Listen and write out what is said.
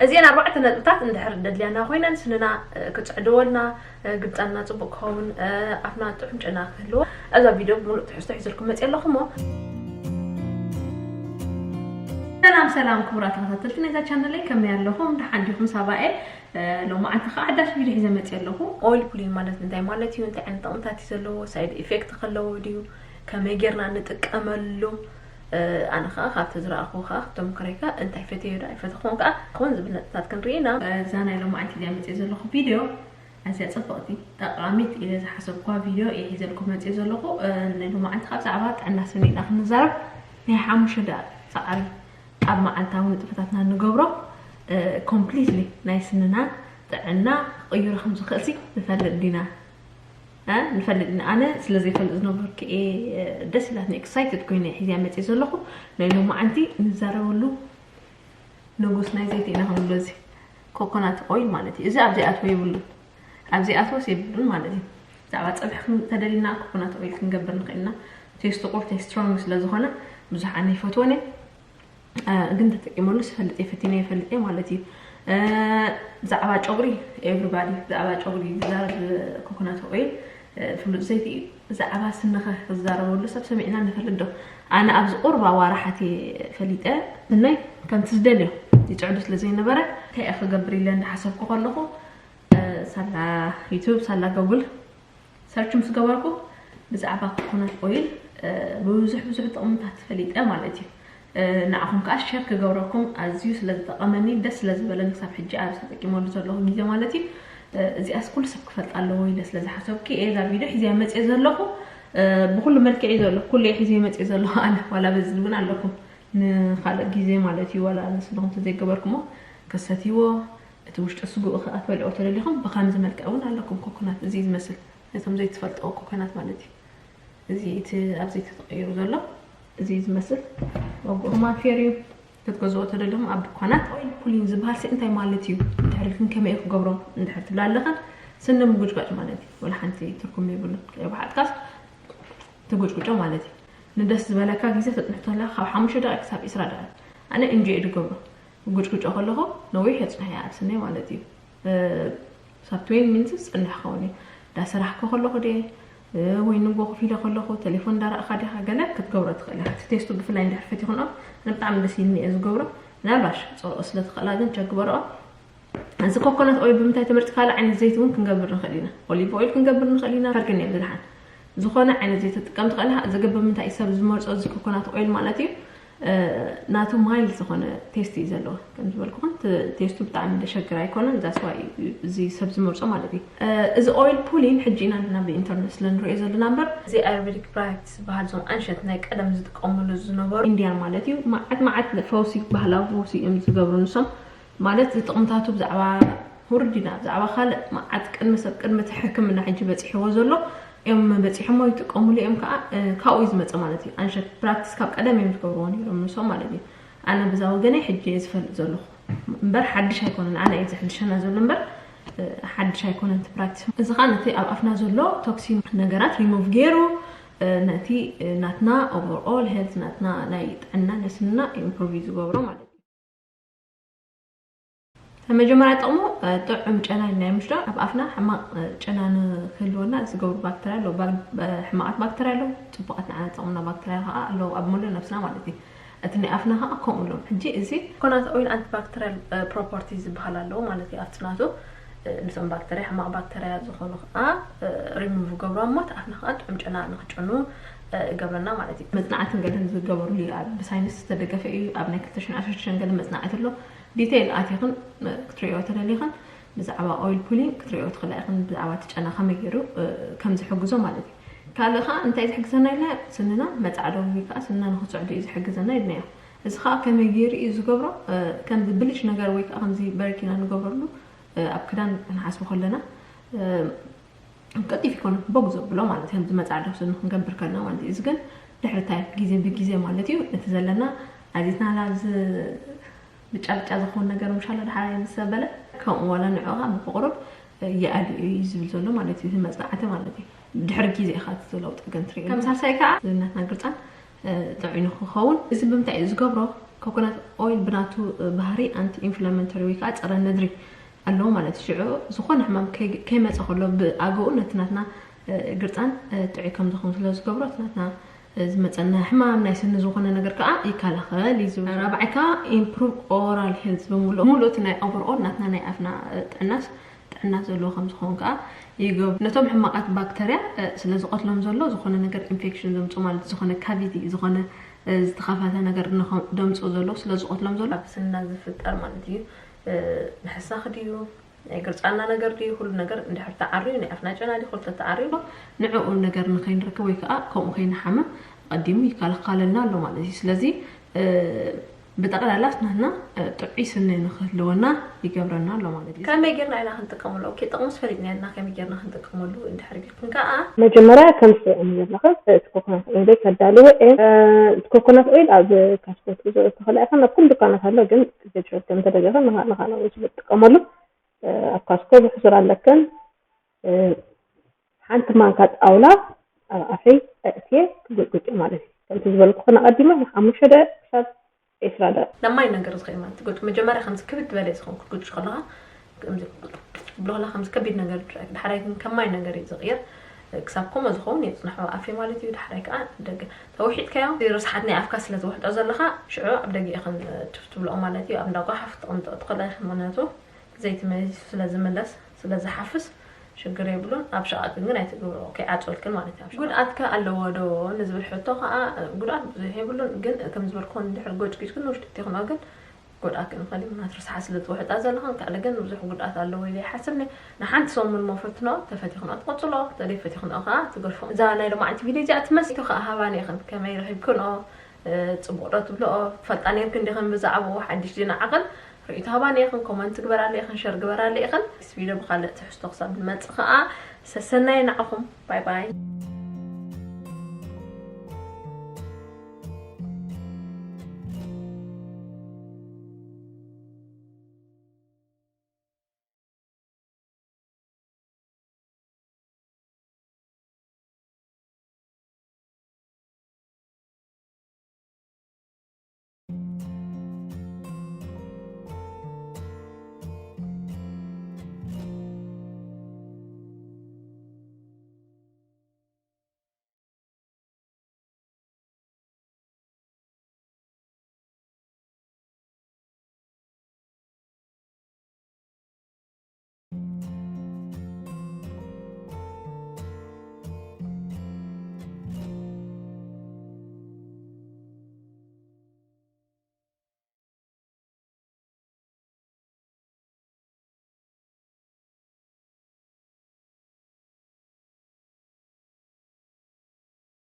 እዚአን ኣርባዕተ ነጥብታት እንድሕር ደድልያና ኮይነን ስንና ክፅዕድወልና፣ ግብፃና ፅቡቅ ክኸውን፣ ኣፍና ጥዑም ጨና ክህልዎ ኣብዛ ቪድዮ ብምሉእ ትሕዝቶ ሒዘልኩም መፅእ ኣለኹ። እሞ ሰላም ሰላም ክቡራት ተኸታተልቲ ናይዛ ቻነለይ፣ ከመይ ኣለኹም? ደሓን ዲኹም? ሳባኤ ሎማዓንቲ ከዓ ሓዳሽ ቪድዮ ሒዘ መፅእ ኣለኹ። ኦይል ፑሊን ማለት እንታይ ማለት እዩ? እንታይ ዓይነት ጥቕምታት እዩ ዘለዎ? ሳይድ ኢፌክት ከለዎ ድዩ? ከመይ ጌርና ንጥቀመሉ? ኣነ ከዓ ካብቲ ዝረኣኹ ከዓ ክተምክረይ ከዓ እንታይ ፈትየዮ ዶ ኣይፈተኹን ከዓ ክኸውን ዝብል ነጥብታት ክንርኢ ኢና። እዛ ናይ ሎማዓንቲ እዚኣ መፅእ ዘለኹ ቪድዮ ኣዝያ ፅብቕቲ ጠቓሚት ኢለ ዝሓሰብኳ ቪድዮ እየ ሒዘልኩም መፅእ ዘለኹ። ናይ ሎማዓንቲ ካብ ዛዕባ ጥዕና ስኒ ኢና ክንዛረብ። ናይ ሓሙሽተ ደቂቕ ፃዕሪ ኣብ መዓልታዊ ንጥፈታትና ንገብሮ ኮምፕሊትሊ ናይ ስንና ጥዕና ክቕይሮ ከም ዝኽእል ሲ ንፈልጥ ዲና? ንፈልጥ ኢና። ኣነ ስለ ዘይፈልጥ ዝነበርኩ እየ ደስ ኢላትኒ፣ ኤክሳይትድ ኮይነ ሒዝያ መፅእ ዘለኹ። ናይ ሎማዓንቲ ንዛረበሉ ንጉስ ናይ ዘይቲ ኢና ክንብሎ፣ እዚ ኮኮናት ኦይል ማለት እዩ። እዚ ኣብ ዘይኣትዎ የብሉን፣ ኣብ ዘይኣትዎስ የብሉን ማለት እዩ። ብዛዕባ ፀብሒ ተደሊና ኮኮናት ኦይል ክንገብር ንኽእል ኢና። ቴስቱ ቁር ቴስት ስትሮንግ ስለ ዝኾነ ብዙሕ ኣነ ይፈትዎን እየ። ግን ተጠቂመሉ ዝፈልጥ እየ፣ ፈቲነ ይፈልጥ እየ ማለት እዩ። ብዛዕባ ጨጉሪ፣ ኤቭሪባዲ ብዛዕባ ጨጉሪ ዝዛረብ ኮኮናት ኦይል ፍሉጥ ዘይቲ እዩ። ብዛዕባ ስንኸ ክዛረበሉ ሰብ ሰሚዕና ንፈልጥ ዶ? ኣነ ኣብዚ ቁርብ ኣዋርሓት እየ ፈሊጠ። ስነይ ከምቲ ዝደልዮ ይፅዕዱ ስለ ዘይነበረ እንታይ እየ ክገብር ኢለ እንዳሓሰብኩ ከለኹ ሳላ ዩቱብ ሳላ ጎግል ሰርች ምስ ገበርኩ ብዛዕባ ኮኮናት ኦይል ብዙሕ ብዙሕ ጥቕምታት ፈሊጠ ማለት እዩ። ንዓኹም ከዓ ሸር ክገብረኩም ኣዝዩ ስለ ዝጠቐመኒ ደስ ስለ ዝበለኒ ክሳብ ሕጂ ኣብ ተጠቂመሉ ዘለኹ ግዜ ማለት እዩ። እዚኣስ ኩሉ ሰብ ክፈልጣ ኣለዎ ኢለ ስለ ዝሓሰብኩ እየ እዛ ቪድዮ ሒዘ መፅእ ዘለኹ። ብኩሉ መልክዕ እዩ ዘሎ፣ ኩሉ እየ ሒዘ መፅእ ዘለኹ ኣነ ዋላ በዚ እውን ኣለኩም ንካልእ ግዜ ማለት እዩ። ዋላ ንስኹም ተዘይገበርኩሞ ከሰትይዎ እቲ ውሽጢ ስጉኡ ከዓ ትበልዕዎ ተደሊኹም ብከምዚ መልክዕ እውን ኣለኩም። ኮኮናት እዚ ዝመስል ነቶም ዘይትፈልጥዎ ኮኮናት ማለት እዩ። እዚ እቲ ኣብዚ ተተቐይሩ ዘሎ እዚ ዝመስል ወግኡ ማፌር እዩ። ክትገዝኦ ተደሊኹም ኣብ ድኳናት ኦይል ፑሊን ዝበሃል ሲ እንታይ ማለት እዩ? እንድሕር ኢልክን ከመይ ክገብሮ እንድሕር ትብላ ኣለኽን ስኒ ምጉጭጓጭ ማለት እዩ። ወላ ሓንቲ ትርጉም የብሉን። ከይበሓትካስ ትጉጭጉጮ ማለት እዩ። ንደስ ዝበለካ ግዜ ተጥንሕቶ ኣለካ ካብ ሓሙሽተ ደቂቕ ክሳብ ዕስራ ደቂቕ። ኣነ እንጆይ ድገብሮ ጉጭጉጮ ከለኹ ነዊሕ የፅንሕ እያ ኣብ ስነይ ማለት እዩ። ሳብ ትዌንቲ ሚኒትስ ዝፀንሕ ክኸውን እዩ። እንዳሰራሕኩ ከለኹ ድየ ወይ ንጎ ኮፍ ኢለ ከለኹ ቴሌፎን እንዳረእኻ ዲኻ ገለ ክትገብሮ ትኽእል ኢኻ። እቲ ቴስቱ ብፍላይ እንድሕር ፈቲኹንኦ ኣነ ብጣዕሚ ደስ ኢልኒ እየ ዝገብሮ። ምናልባሽ ፅርኦ ስለ ትኽእላ ግን ቸክ ግበርኦ። እዚ ኮኮናት ኦይል ብምንታይ ትምርፂ ካልእ ዓይነት ዘይቲ እውን ክንገብር ንኽእል ኢና። ኦሊቭ ኦይል ክንገብር ንኽእል ኢና። ፈርግን እየ ብዝሓን ዝኾነ ዓይነት ዘይቲ ትጥቀም ትኽእል ኢኻ። እዚ ግን ብምንታይ እዩ ሰብ ዝመርፆ እዚ ኮኮናት ኦይል ማለት እዩ? ናቱ ማይልድ ዝኾነ ቴስት እዩ ዘለዎ። ከም ዝበልኩኹም ቴስቱ ብጣዕሚ ደሸግር ኣይኮነን። ዛስዋ እዚ ሰብ ዝመርፆ ማለት እዩ። እዚ ኦይል ፑሊን ሕጂ ኢና ናብ ኢንተርነት ስለ ንሪኦ ዘለና እምበር እዚ ኣዩርቬዲክ ፕራክቲስ ዝበሃል እዞም ኣንሸት ናይ ቀደም ዝጥቀምሉ ዝነበሩ ኢንዲያን ማለት እዩ። መዓት መዓት ፈውሲ፣ ባህላዊ ፈውሲ እዮም ዝገብሩ ንሶም። ማለት እዚ ጥቕምታቱ ብዛዕባ ውርድ ኢና ብዛዕባ ካልእ መዓት ቅድሚ ሰብ ቅድሚ እቲ ሕክምና ሕጂ በፂሕዎ ዘሎ እዮም በፂሖሞ ይጥቀምሉ እዮም ከዓ። ካብኡ እዩ ዝመፀ ማለት እዩ። ኣንሸት ፕራክቲስ ካብ ቀደም እዮም ዝገብርዎ ነይሮም ንሶም ማለት እዩ። ኣነ ብዛ ወገነይ ሕጂ እየ ዝፈልጥ ዘለኹ እምበር ሓድሽ ኣይኮነን። ኣነ እዩ ዘሕድሸና ዘሎ እምበር ሓድሽ ኣይኮነን እቲ ፕራክቲስ። እዚ ከዓ ነቲ ኣብ ኣፍና ዘሎ ቶክሲን ነገራት ሪሙቭ ገይሩ ነቲ ናትና ኦቨርኦል ሄልት ናትና ናይ ጥዕና ናይ ስንና ኢምፕሩቭ እዩ ዝገብሮ ማለት እዩ። መጀመርያ ጥቕሙ ጥዑም ጨና ኢልና ምሽ ዶ ኣብ ኣፍና ሕማቕ ጨና ንክህልወና ዝገብሩ ባክተርያ ኣለዉ። ሕማቓት ባክተርያ ኣለዉ፣ ፅቡቓት ንዓና ዝጠቕሙና ባክተርያ ከዓ ኣለዉ ኣብ መሉእ ነብስና ማለት እዩ። እቲ ናይ ኣፍና ከዓ ከምኡ ኣለዉ። ሕጂ እዚ ኮኮናት ኦይል ኣንቲባክተርያል ፕሮፐርቲ ዝበሃል ኣለዎ ማለት እዩ። ኣብቲ ናቱ ንቶም ባክተርያ ሕማቕ ባክተርያ ዝኾኑ ከዓ ሪሙቭ ገብሮ እሞ እቲ ኣፍና ከዓ ጥዑም ጨና ንክጨኑ ይገብረና ማለት እዩ። መፅናዕትን ገለን ዝገበሩሉ እዩ። ኣብ ብሳይንስ ዝተደገፈ እዩ። ኣብ ናይ ክልተ ሽሕን ዓሰርተ ሽዱሽተን ገለ መፅናዕቲ ኣሎ። ዲቴይል ኣቲኽን ክትሪኦ ተደሊኽን ብዛዕባ ኦይል ፑሊን ክትሪኦ ትኽእላ ኢኽን። ብዛዕባ እቲ ጨና ከመይ ገይሩ ከም ዝሕግዞ ማለት እዩ። ካልእ ከዓ እንታይ ዝሕግዘና ኢልና ስንና መፃዕዶ ወይ ከዓ ስንና ንክፅዕዱ እዩ ዝሕግዘና ኢልናዮ። እዚ ከዓ ከመይ ገይሩ እዩ ዝገብሮ? ከምዚ ብሊች ነገር ወይ ከዓ ከምዚ በረኪና ንገብረሉ ኣብ ክዳን ክንሓስቦ ከለና ቀልጢፍ ይኮነ ቦግ ዘብሎ ማለት ከም ዝመፃ ዶ ስኒ ክንገብር ከልና ማለት እዩ። እዚ ግን ድሕሪ ታይም ግዜ ብግዜ ማለት እዩ። እቲ ዘለና ኣዚትና ላብዚ ብጫ ብጫ ዝኸውን ነገር ምሻሎ ድሓር ምስ ዘበለ ከምኡ ዋላ ንዕኡ ከዓ ብቁሩብ ይኣሊ እዩ ዝብል ዘሎ ማለት እዩ። እቲ መፅናዕቲ ማለት እዩ። ድሕሪ ግዜ ኢኻ እቲ ለውጢ ግን ትሪኦ። ከም ሳልሳይ ከዓ ዝብነትና ግርፃን ጥዑይ ንክኸውን እዚ ብምንታይ እዩ ዝገብሮ? ኮኮናት ኦይል ብናቱ ባህሪ ኣንቲ ኢንፍላማቶሪ ወይ ከዓ ፀረ ነድሪ ኣለዎ ማለት እዩ። ሽዑ ዝኾነ ሕማም ከይ- ከይመፀ ከሎ ብኣገኡ ነቲ ናትና ግርፃን ጥዑይ ከም ዝኾን ስለ ዝገብሮ እቲ ናትና ዝመፀና ሕማም ናይ ስኒ ዝኾነ ነገር ከዓ ይከላኸል እዩ ዝብል። ራብዓይ ከዓ ኢምፕሩቭ ኦራል ሄልዝ ብምሉእ ሙሉእ እቲ ናይ ኦቨርኦል ናትና ናይ ኣፍና ጥዕናስ ጥዕና ዘለዎ ከም ዝኾን ከዓ ይገብሩ። ነቶም ሕማቃት ባክተርያ ስለ ዝቐትሎም ዘሎ ዝኾነ ነገር ኢንፌክሽን ዘምፁ ማለት ዝኾነ ካቪቲ ዝኾነ ዝተኸፈተ ነገር ደምፁ ዘሎ ስለ ዝቐትሎም ዘሎ ኣብ ስንና ዝፍጠር ማለት እዩ። ንሕሳኽ ድዩ ናይ ግርፃና ነገር ድዩ ኩሉ ነገር እንድሕር ተዓርዩ ናይ ኣፍና ጨና ድዩ ኩሉ ተተዓርዩ ንዕኡ ነገር ንኸይንረክብ ወይ ከዓ ከምኡ ከይንሓምም ኣቐዲሙ ይከላኸለልና ኣሎ ማለት እዩ። ስለዚ ብጠቕላላ ናትና ጥዑይ ስኒ ንክህልወና ይገብረና ኣሎ ማለት እዩ። ከመይ ጌርና ኢና ክንጥቀመሉ? ኦኬ፣ ጥቕሙስ ፈሊጥና ኢና፣ ከመይ ጌርና ክንጥቀመሉ እንድሕር ጌርኩም ከዓ መጀመርያ ከም ስዕም ዘለኸ እቲ ኮኮናት ኦይል ከዳልዎ እየ። እቲ ኮኮናት ኦይል ኣብ ካስኮት ክዘኦ ተኽእላ ኢኻ፣ ናብ ኩሉ ድኳናት ኣሎ፣ ግን ገጅፈት ከም ተደገፈ ንኻ ንኻ ናብኡ ዝጥቀመሉ ኣብ ካስኮ ብሕሱር ኣለክን ሓንቲ ማንካ ጣውላ ኣብ ኣፈይ ኣእትየ ክጉጭጉጭ ማለት እዩ። ከምቲ ዝበልኩ ክነቐዲመ ንሓሙሽተ ደቂቕ ክሳብ ዒስራ ደቂቕ። ለማይ ነገር ዝኸይ ማለት ጉጭ መጀመርያ ከምዚ ክብድ ዝበለ ዝኸውን ክትጉጭ ከለኻ ከምዚ ብሎ ከለኻ ከምዚ ከቢድ ነገር ድራይ ድሓራይ ግን ከማይ ነገር እዩ ዝቕየር። ክሳብ ከምኡ ዝኸውን የፅንሖ ኣፌ ማለት እዩ። ድሓራይ ከዓ ደገ ተውሒጥካዮ ርስሓት ናይ ኣፍካ ስለ ዝውሕጦ ዘለኻ ሽዑ ኣብ ደገ ኢኽን ትፍ ትብልኦ ማለት እዩ። ኣብ እንዳጓሓፍ ትቕምጦ ትኽእላ ኢኽን ምክንያቱ ዘይቲ መሊሱ ስለ ዝምለስ ስለ ዝሓፍስ ሽግር የብሉን። ኣብ ሸቓቅን ግን ኣይትገብሮ ከይዓፅወልክን ማለት እዩ። ጉድኣት ከ ኣለዎ ዶ ንዝብል ሕቶ ከዓ ጉድኣት ብዙሕ የብሉን። ግን ከም ዝበልኩ እንድሕር ጎጭጊጭ ግን ውሽጢ ቴክኖ ግን ጎድኣት ክንኸል እዩ። ምክንያቱ ርስሓት ስለ ዝውሕጣ ዘለኽን ካልእ ግን ብዙሕ ጉድኣት ኣለዎ ኢለ ይሓስብ። ንሓንቲ ሰሙን ሞ ፈትኖ ተፈቲኽኖ ትቐፅሎ ተደይ ፈቲኽኖ ከዓ ትገድፎ። እዛ ናይ ሎማዓንቲ ቪድዮ እዚኣ ትመስል ከዓ ሃባኒ ኢኽን ከመይ ረኺብክኖ ፅቡቕ ዶ ትብልኦ ፈልጣ ነርክን ዲኽን ብዛዕባኡ ሓድሽ ዲና ዓቕን ርእይቶ ሃባኒ ኢኽን ኮመንት ግበራለ ኢኽን ሸር ግበራለ ኢኽን ስቪድዮ ብካልእ ትሕዝቶ ክሳብ ንመፅእ ከዓ ሰሰናየ ንዓኹም ባይ ባይ።